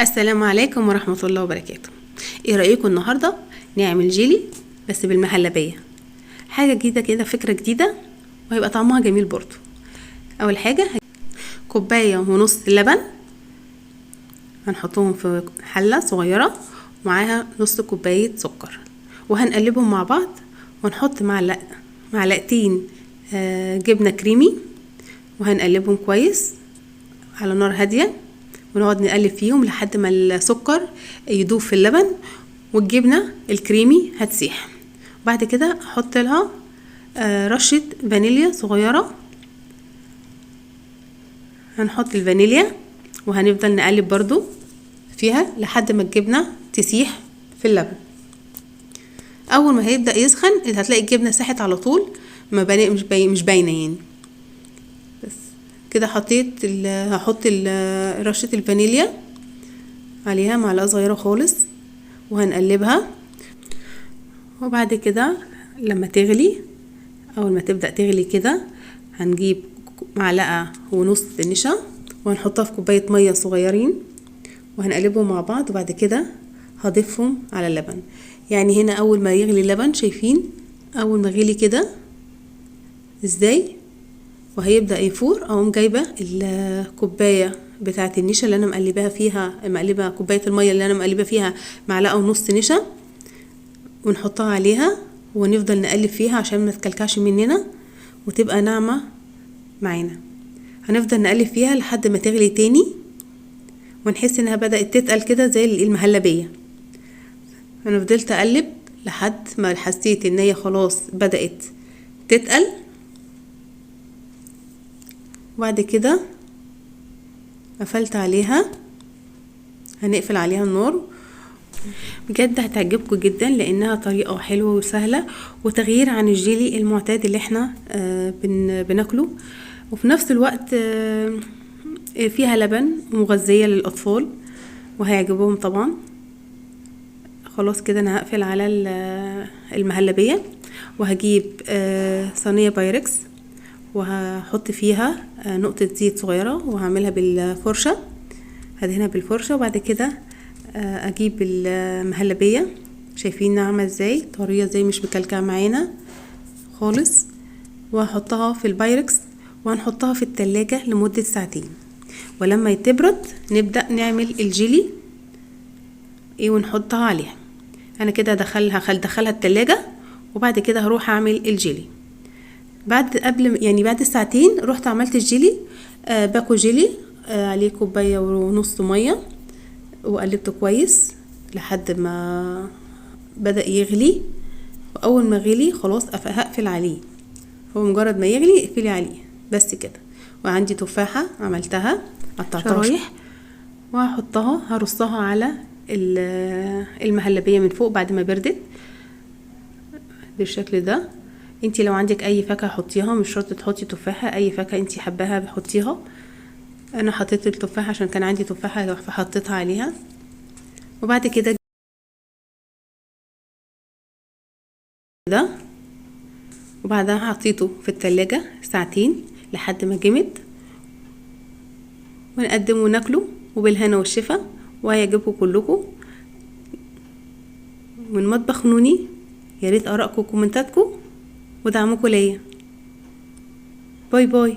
السلام عليكم ورحمة الله وبركاته. ايه رأيكم النهاردة نعمل جيلي بس بالمهلبية؟ حاجة جديدة كده، فكرة جديدة وهيبقى طعمها جميل برضو. اول حاجة كوباية ونص لبن هنحطهم في حلة صغيرة ومعاها نص كوباية سكر، وهنقلبهم مع بعض، ونحط معلقتين جبنة كريمي، وهنقلبهم كويس على نار هادية، ونقعد نقلب فيهم لحد ما السكر يدوب في اللبن والجبنة الكريمي هتسيح. بعد كده احط لها رشة فانيليا صغيرة. هنحط الفانيليا وهنفضل نقلب برضو فيها لحد ما الجبنة تسيح في اللبن. اول ما هيبدأ يسخن هتلاقي الجبنة ساحت على طول، ما بني مش باي مش باينة يعني. بس كده هحط رشة الفانيليا عليها معلقة صغيرة خالص، وهنقلبها. وبعد كده لما تغلي، اول ما تبدأ تغلي كده، هنجيب معلقة ونص نشا وهنحطها في كوباية مية صغيرين، وهنقلبهم مع بعض. وبعد كده هضيفهم على اللبن. هنا اول ما يغلي اللبن، شايفين اول ما غلي كده ازاي وهيبدأ يفور، اقوم جايبة الكوباية بتاعة النشا اللي انا مقلباها فيها، مقلبة كوباية المية اللي انا مقلبة فيها معلقة ونص نشا، ونحطها عليها ونفضل نقلب فيها عشان ما تكلكعش مننا وتبقى ناعمة معانا. هنفضل نقلب فيها لحد ما تغلي تاني ونحس انها بدأت تتقل كده زي المهلبية. انا فضلت اقلب لحد ما حسيت ان هي خلاص بدأت تتقل. وبعد كده قفلت عليها، هنقفل عليها النار. بجد هتعجبكم جدا لانها طريقة حلوة وسهلة وتغيير عن الجيلي المعتاد اللي احنا بناكله، وفي نفس الوقت فيها لبن ومغذية للأطفال وهيعجبهم طبعا. خلاص كده انا هقفل على المهلبية، وهجيب صينية بايركس وهحط فيها نقطة زيت صغيرة، وهعملها بالفرشة، هدهنها بالفرشة. وبعد كده اجيب المهلبية، شايفين ناعمة ازاي، طرية ازاي، مش مكلكعة معانا خالص، وهحطها في البايركس وهنحطها في التلاجة لمدة ساعتين. ولما تبرد نبدأ نعمل الجيلي ونحطها عليها. انا كده هدخلها التلاجة، وبعد كده هروح اعمل الجيلي. بعد قبل يعني بعد الساعتين رحت عملت الجيلي، باكو جيلي، عليه كوباية ونص مية، وقلبته كويس لحد ما بدأ يغلي. وأول ما غلي خلاص هقفل عليه، هو مجرد ما يغلي اقفلي عليه بس كده. وعندي تفاحة عملتها قطعتها شرايح، وهحطها هرصها على المهلبية من فوق بعد ما بردت بالشكل ده. انتي لو عندك اي فاكهة حطيها، مش شرط تحطي تفاحة، اي فاكهة انتي حباها حطيها. انا حطيت التفاحة عشان كان عندي تفاحة فحطيتها عليها. وبعد كده ده، وبعدها حطيته في التلاجة ساعتين لحد ما جمد، ونقدمه وناكله وبالهنا والشفا، وهيعجبكم كلكم. من مطبخ نوني، يا ريت ارائكم وكومنتاتكم ودعمكم ليا. باي باي.